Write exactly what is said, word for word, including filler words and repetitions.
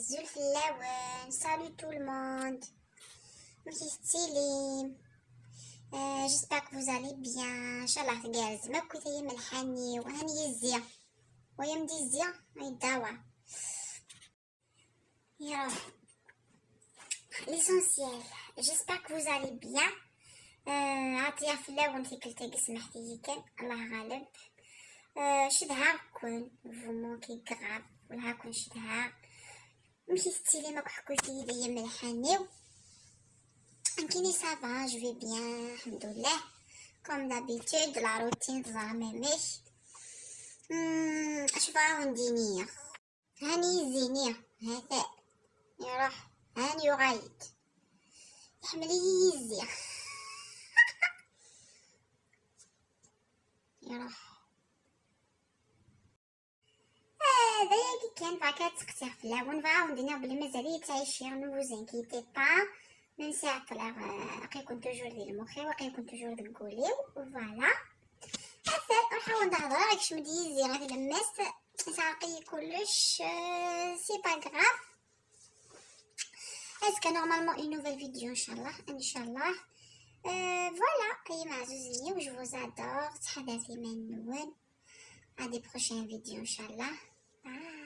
Azul fell-awen, salut tout le monde. Amek i tettilim? Euh, j'espère que vous allez bien. Inchallah tgerrzem akk, a imelḥaniw. Hani yizzi. Wa am-d-izzi, ay dawa. Ya Rab. L'essentiel, j'espère que vous allez bien. Euh, ɛaṭi fell-awen tikkelt-agi, smeḥt-iyi kan, Allah ɣaleb. Euh, cedhaɣ-ken, vous manquez grave, wellah-ken cedhaɣ. Amek i tettilim akk, ḥkut-iyi-d ay imelḥaniw. Nekkini ça va, je vais bien, alḥemdulillah. Comme d'habitude, la routine, teẓram amek. Hmm, acu bɣa wen-d-iniɣ? Hani yizzi-nni, ha-t-an. Iruḥ, hani yuɣal-d. Iḥemmel-iyi yizzi. Iruḥ. Ah, d ayagi kan, bɣiɣ ad ttqessiɣ fell-awen, bɣiɣ ad wen-d-iniɣ belli mazal-iyi ttɛiciɣ, ne vous inquiétez pas. Même si ɛeṭṭleɣ, euh, aql-iken toujours di lmux-iw, aql-iken toujours deg wul-iw, voilà. Atan, ruḥ awen-d-hedreɣ, ikcem-d yizzi ɣer tlemmast, yesɛerq-iyi kullec, euh, c'est pas grave. Azekka, normalement, une nouvelle vidéo, inchallah, inchallah. Euh, voilà, ay imeɛzuzen-iw, je vous adore, ttḥadaret iman-nwen. À des prochaines vidéos, inchallah. Bye.